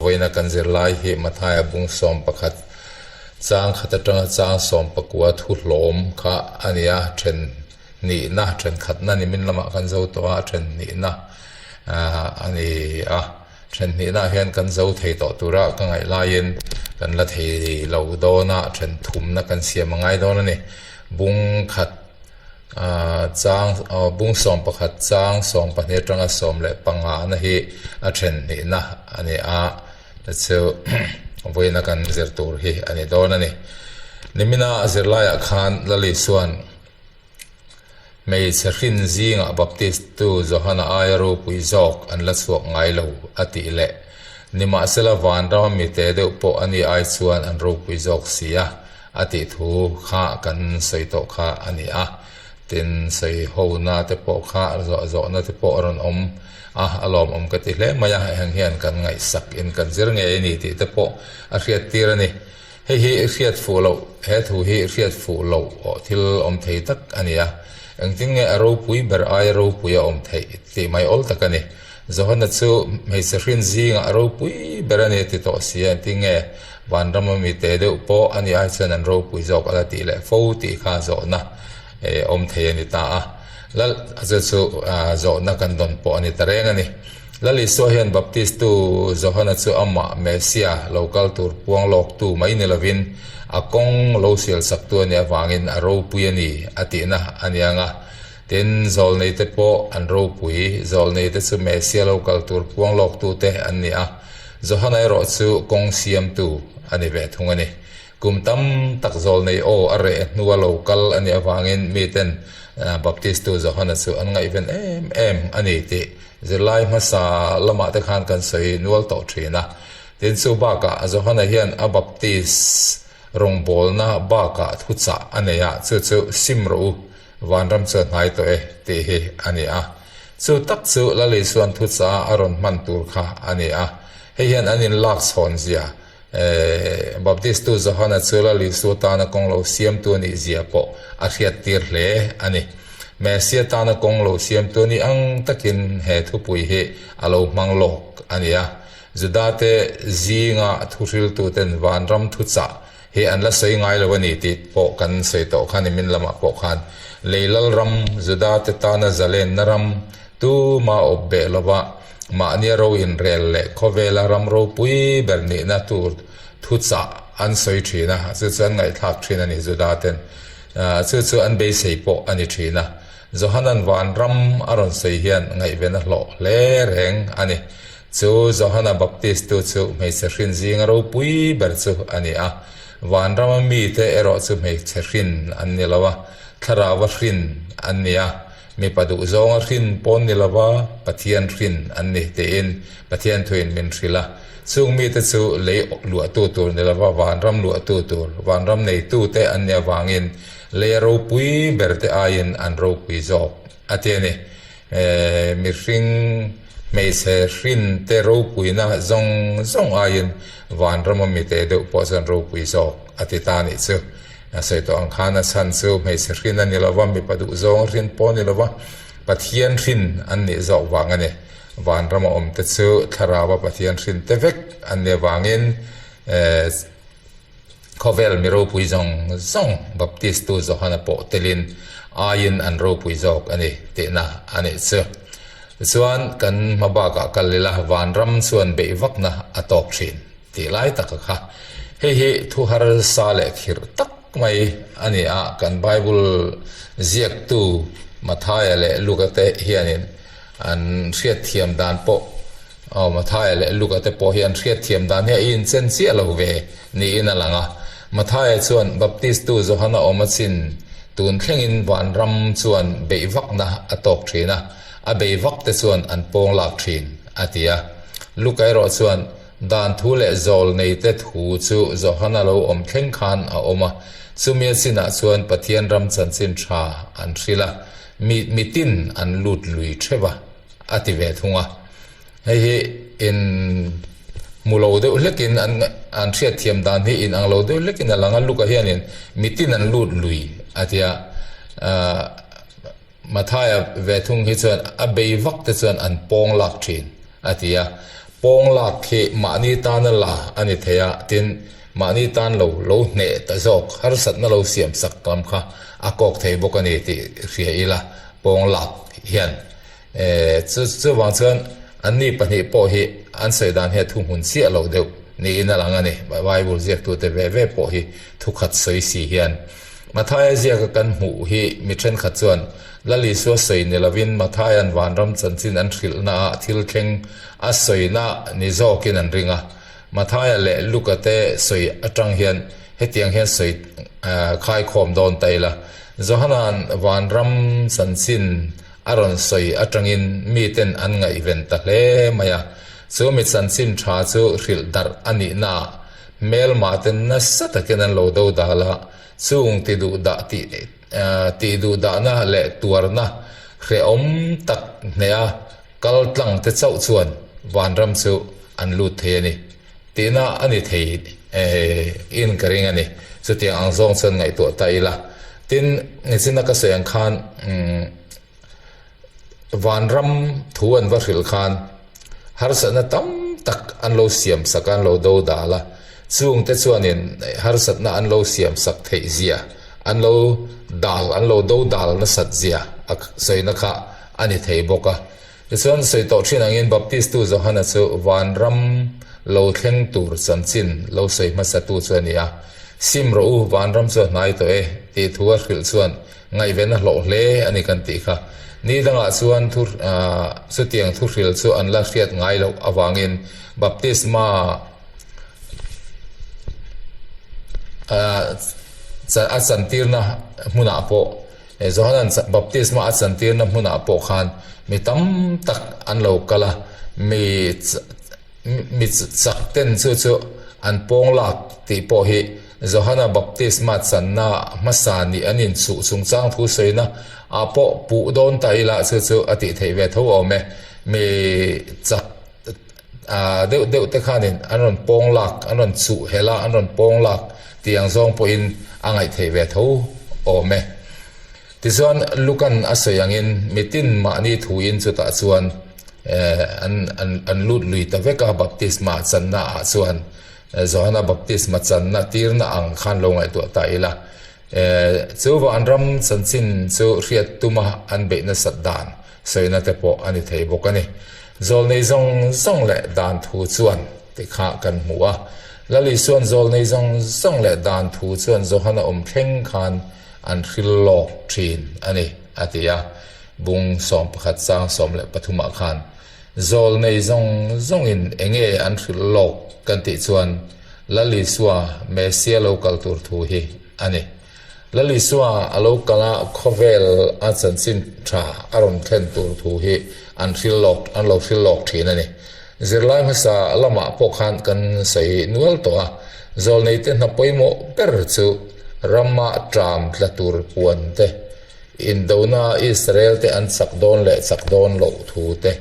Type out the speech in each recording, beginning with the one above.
Vawiina kan zirlai hi Mathaia bung 11 chang khat atanga chang 19 thu hlawm kha a ni a, then hnihna, then khatna ni min lamah kan zo tawh a, then hnihna a ni a, then hnihnaah hian kan zo thei tawh tura ka ngaih laiin kan la thei lo dawn a, then thumna kan siam a ngai dawn a ni. Bung khat. Chang bung 11 chang 12 atanga 15 na hi a then hnihna a ni a, chu vawiina kan zir tur hi a ni dawn a ni. Nimina zirlaiah khan Lali chuan hmeichhe hrin zingah Baptist tu Johana aia ropui zawk an la chhuak ngai lo a tih leh nimahsela vanrama mite deuh pawh a ni ai chuan an ropui zawk si a. A tih thu kha kan sawi tawh kha a ni a, tin sawi hona te pawh kha zawh zawhna te pawh a rawn awm a, a lawmawm ka ti hle mai a, heng hian kan ngaihsak in kan zir ngei a ni tih te pawh a hriat tir a ni. Hei hi hriat fuh loh, he thu hi hriat fuh loh thil awm thei tak a ni a, engtin nge a ropui ber aia ropui a awm theih tih mai awl tak a ni. Johana chu hmeichhe hrin zingah a ropui ber a ni a ti tawh si a, engtin nge Vanram a mi te deuh pawh a nih ai chuan an ropui zawk a la tih leh fo tih kha zawhna awm thei a ni ta a. Lal chu chu zawhna kan dawn pawh a ni ta reng a ni. Lal Isua hian Baptist tu Johana chu amah Messia lo kal tur puang lawktu mai ni lovin a kawng lo sial saktu a nih avangin a ropui a ni a tihna a ni ang a. Tin, zawlneite pawh an ropui, zawlneite chu Messia lo kal tur puang lawktute an ni a, Johana erawh chu kawng siamtu a ni ve thung a ni. Kum tam tak zawlnei aw a reh hnua lo kal a nih avangin miten Baptistu Johana chu an ngaihven em em a ni tih zirlai hmasa lamah te khan kan sawi nual tawh thin a. Tin, chu bakah Johana hian a Baptist rawngbawlna bakah thuchah a nei a, chu chu sim rawh u, Vanram chu a hnai tawh e tih hi a ni a. Chu tak chu Lal Isua'n thucha a rawn hman tur kha a ni a. Hei hian an inlak chhawn zia, Baptistu Johana chu Lal Isua tana kawng lo siamtu a nih zia pawh a hriattir hle a ni. Messia tana kawng lo siamtu a nih ang takin he thupui hi a lo hmang lawk a ni a. Judate zinga thuhriltuten vanram thuchah Hi an la sawi ngai lo a ni tih pawh kan sawi tawh khan i min lamah pawh khan lei lal ram, Juda te tana zalenna ram, tuma awp beh lova mahnia ro inrel leh khawvela ram ropui ber nihna tur thuchah an sawi thin a, chu chu an ngaihthlak thin a ni Juda ten. Chu chu an beisei pawh a ni thin a. Johanan vanram a rawn sawi hian ngaihven a hlawh hle reng a ni. Chu Johana Baptistu chu hmeichhe hrin zinga ropui ber chu a ni a. Vanrama mite erawh chu hmeichhe hrin an ni lo a, thlarauva hrin an ni a, mipa duhzawnga hrin pawn ni lova Pathian hrin an ni tiin Pathian thuin min hrilh a. Chung mite chu lei luahtu tur ni lova vanram luahtu tur, vanram neitute an nih avangin leia ropui berte aiin an ropui zawk a ti a ni. Mihring hmeichhe hrin te ropuina zawng zawng aiin vanrama mite deuh pawh chuan ropui zawk a ti ta nih chu. A sawi tawh ang khan a chhan chu hmeichhe hrin a ni lova, mipa duh zawng hrin pawh a ni lova, Pathian hrin an nih zawk vang a ni. Vanrama awm te chu thlarau a Pathian hrin te vek an nih avangin Khawvel mi ropui zawng zawng Baptistu Johana pawh telin aiin an ropui zawk a ni tihna a nih chu. Tichuan kan hma bakah kal ila vanram chuan beih vakna a tawk thin tih lai taka kha. Hei hi thu harsa leh khirh tak mai a ni a, kan Bible ziaktu Mathaia leh Luka te hianin an hriatthiam dan pawh Aw, Mathaia leh Luka te pawh hi an hriatthiam dan hi a inchen chiah lo ve niin a lang a. Mathaia chuan Baptistu Johana awm a chin tun thlengin vanram chuan beih vakna a tawk thin a, a bei vak te chuan an pawng lak thin, a ti a. Luka erawh chuan dan thu leh zawl nei te thu chu Johana lo awm thleng khan a awm a, chumi a chinah chuan Pathian ram chanchin tha an hrilh a, mi mitin an lut lui theuh a. a ti ve thung a, hei hi in hmu lo deuh hlekin an an hriatthiam dan hi in ang lo deuh hlekin a lang a, Luka hianin mitin an lut lui a ti a, ahh Mathaia ve thung hi chuan a bei vak te chuan an pawng lak thin a ti a. Pawng lak hi mahni tana la a ni thei a, tin, mahni tan lo lo hneh ta zawk, harsatna lo siam sak lam kha a kawk thei bawk a ni tih hria ila pawng lak hian. Chu chuvang chuan anni pahnih pawh hi an sawi dan hi a thuhmun chiah loh deuh niin a lang a ni. Bible ziaktute ve ve pawh hi thukhat sawi si hian Mathaia ziaka kan hmuh hi mi thenkhat chuan Lal Isua sawi ni lovin Mathaia'n vanram chanchin an hrilhnaah thil thleng a sawina ni zawkin an ring a. Mathaia leh Luka te sawi atang hian hetiang hian sawi khaikhawm dawn ta ila. Johana'n vanram chanchin a rawn sawi atangin miten an ngaihven ta hle mai a. Chu mi chanchin tha chu hrilh darh a nihnaah Hmelmah te nasa takin an lo do dal a, chung ti duh dah tih tih duh dahna leh tuarna hrehawm tak hneha kal tlang te chauh chuan vanram chu an lut thei a ni tihna a ni thei in ka ring a ni. Chutiang ang zawng chuan ngaihtuah ta ila. Tin, nichina ka sawi ang khan Vanram thu an va hrilh khan harsatna tam tak an lo siam sak a, an lo do dal a, chungte chuanin harsatna an lo siam sak theih zia, an lo dal, an lo do dal nasat zia a sawina kha a ni thei bawk a. Tichuan sawi tawh thin angin Baptistu Johana chu vanram lo thleng tur chanchin lo sawi hmasatu chu a ni a, Sim rawh u, vanram chu a hnai tawh e, tih thu a hrilh chuan Ngaihven a hlawh hle a ni kan tih kha. Ni dangah chuan thu chutiang thuhril chu an la hriat ngai loh avangin baptisma a chantirna hmunah pawh Johana'n baptisma a chantirna hmunah pawh khan mi tam tak an lo kal a, mi Mi chak ten chu chu an pawng lak tih pawh hi Johana baptisma channa hmasa nih an inchuh chungchang thu sawina ah pawh puh dawn ta ila chu chu a tih theih ve tho awm e. Mi chak deuh deuh te khanin an rawn pawng lak, an rawn chuh helh a, an rawn pawng lak tih ang zawng pawhin a ngaih theih ve tho awm e. Tichuan Lukan a sawi angin mitin mahni thuin chutah chuan an lut lui ta vek a, baptisma channa ah chuan Johana baptisma channa tirna ang khan lo ngaihtuah ta ila. Chu vanram chanchin chu hriat tuma an beih nasat dan sawina te pawh a ni thei bawk a ni. Zawlnei zawng zawng leh dan thu chuan tih kha kan hmu a, Lal Isua'n zawlnei zawng zawng leh dan thu chuan Johana awm thleng khan an hril lawk thin a ni, a ti a. Bung 11 chang 13 ah khan Zawlnei zawng zawngin enge an hrilh lawk kan tih chuan Lal Isua Messia lo kal tur thu hi a ni. Lal Isua a lo kal a khawvel a chanchin tha a rawn thlen tur thu hi an hrilh lawk an lo hrilh lawk thin a ni. Zirlai hmasa lamah pawh khan kan sawi nual tawh a, Zawlneite hna pawimawh ber chu rama ṭam tla tur puan te, Indona Israel te an chak dawn leh chak dawn loh thu te,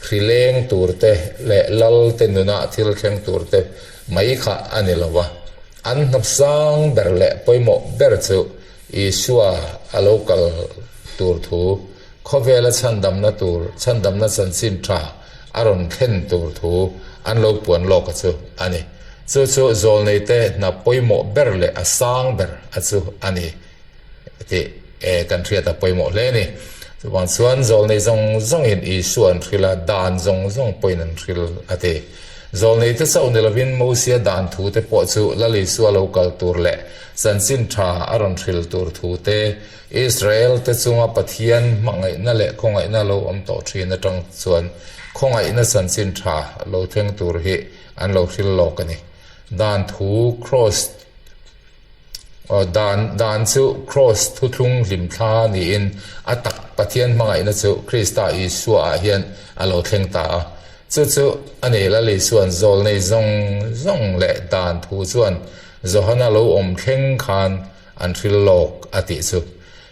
hri leng tur te leh lal te nuna thil thleng tur te mai kha a ni lo va. An hnawpsang ber leh pawimawh ber chu Isua a lo kal tur thu, khawvela chhandamna tur, chhandamna chanchin tha a rawn thlen tur thu an lo puan lawk a chu a ni. Chu chu zawlneite hna pawimawh ber leh a sang ber a chu a ni. Tih kan hriat a pawimawh hle a ni. Chuvang chuan zawlnei zawng zawngin Isua an hrilh a, dan zawng zawng pawhin an hrilh a ti. Zawlnei te chauh ni lovin Mosia dan thu te pawh chu Lal Isua lo kal tur leh chanchin tha a rawn hrilh tur thu te, Israel te chunga Pathian hmangaihna leh khawngaihna lo awm tawh thin atang chuan khawngaihna chanchin tha lo thleng tur hi an lo hrilh lawk a ni. Dan thu Kross Aw, dan, dan chu Kraws thuthlung hlimthla niin a tak Pathian hmangaihna chu Krista Isua-ah hian a lo thleng ta a. Chu chu a ni Lal Isua'n zawlnei zawng zawng leh dan thu chuan Johana lo awm thleng khan an hril lawk a tih chu.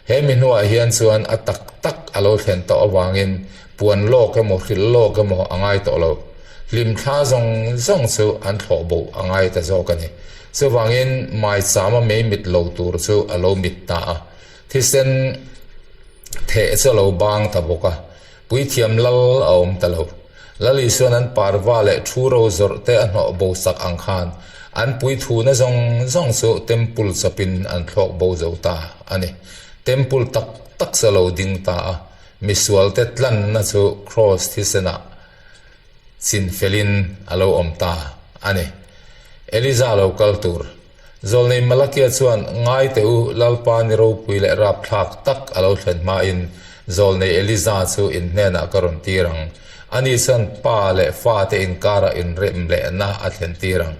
He mi hnuah hian chuan a tak tak a lo thlen tawh avangin puan lawk emaw hrilh lawk emaw a ngai tawh lo. Hlimthla zawng zawng chu an thlawh bo a ngai ta zawk a ni. Chuvangin maichama mei mit lo tur chu a lo mit ta a, thisen theh chu a lo bang ta bawk a, puithiam lal a awm ta lo. Lal Isua'n an parva leh thu ro zawrh te a hnawh bo sak ang khan an puithuna zawng zawng chu temple chawpin an thlawk bo zo ta a ni. Temple tak tak chu a lo ding ta a, misualte tlanna chu kraws thisenah chinfelin a lo awm ta a ni. Eliza lo kal tur. Zawlnei Malakia chuan, Ngai teh u, Lalpa ni ropui leh rapthlak tak a lo thlen hmain Zawlnei Eliza chu in hnenah ka rawn tir ang. Ani chuan pa leh fate inkarah inrem lehna a thlen tir ang.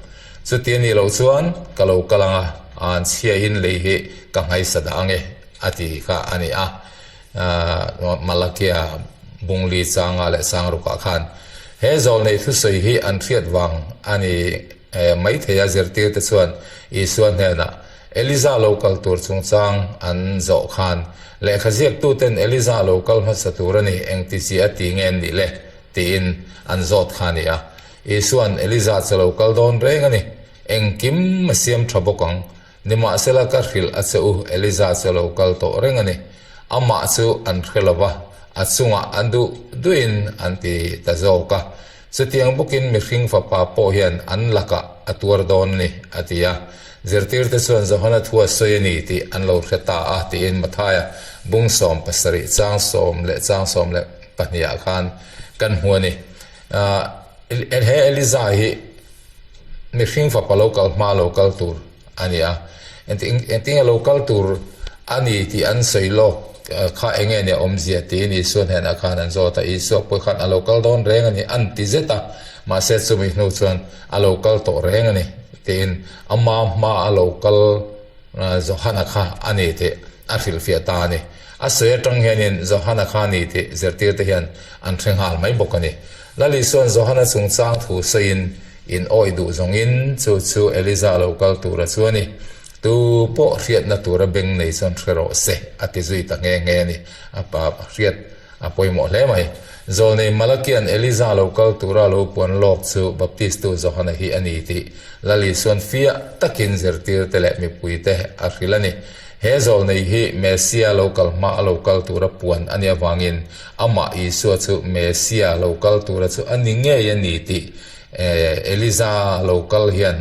Chuti a nih loh chuan ka lo kal ang a, an chhiain lei hi ka nghaisa dah ang e, a ti kha a ni a. Malakia bungli changa leh changrukah khan he zawlnei thusawi hi an hriat vang a ni. Maithei a zirtirte chuan Isua hnenah Eliza lo kal tur chungchang an zawh khan, Lehkha ziaktuten Eliza lo kal hmasa tur a ni, engti chi a ti nge an nih le? tiin an zawt kha a ni a. Isua'n Eliza chu lo kal dawn reng a ni, engkim a siam tha bawk ang. Nimahsela ka hrilh a che u, Eliza chu lo kal tawh reng a ni. Amah chu an hre lo va, a chungah an duh duhin an ti ta zawk a. Chutiang bawkin mihring fapa pawh hian an lakah a tuar dawn a ni, a ti a. Zirtirte chuan Johana thu a sawi a ni tih an lo hre ta a, tiin Mathaia bung 17 chang sawm leh chang 12 ah khan kan hmu a ni. He Eliza hi mihring fapa lo kal hma lo kal tur a ni a, engtinge lo kal tur a ni tih an sawi lawk kha enge nia awmzia tiin Isua hnenah khan an zawt a, Isua pawh khan a lo kal dawn reng a ni an ti zet a, mahse chumi hnu chuan a lo kal tawh reng a ni tiin ama hma a lo kal Johana kha a ni tih a hrilhfiah ta a ni. A sawi atang hianin Johana kha a ni tih zirtirte hian an hre nghal mai bawk a ni. Lal Isua'n Johana chungchang thu sawiin in awih duh zawngin chu chu Eliza lo kal tura chu a ni. Tu pawh hriatna tura beng nei chuan hre rawh se, a ti zui ta nghe nghe a ni. A pa hriat a pawimawh hle mai. Zawlnei Malakia'n Eliza lo kal tura lo puan lawk chu Baptistu Johana hi a ni tih Lal Isua'n fiah takin zirtirte leh mipuite a hrilh a ni. He zawlnei hi Messia lo kal hma a lo kal tura puan a nih avangin amah Isua chu Messia lo kal tura chu a ni ngei a ni tih Eliza lo kal hian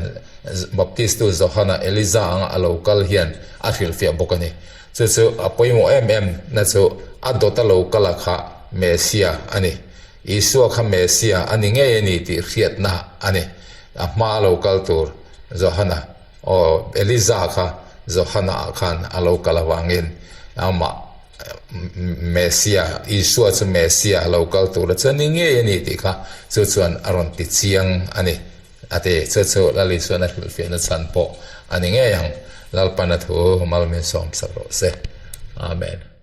Baptistu Johana Eliza anga a lo kal hian a hrilhfiah bawk a ni. Chu chu a pawimawh em em na chu a dawta lo kal a kha Messia a ni. Isua kha Messia a ni ngei a ni tih hriatna a ni. A hma a lo kal tur Johana aw Eliza kha Johana ah khan a lo kal avangin amah Messia, Isua chu Messia a lo kal tur a chu a ni ngei a ni tih kha chu chuan a rawn ti chiang a ni. A ti, chu chu Lal Isuan a hrilhfiahna chhan pawh a ni ngei ang. Lalpan a thu mal min sawmsak rawh se. Amen.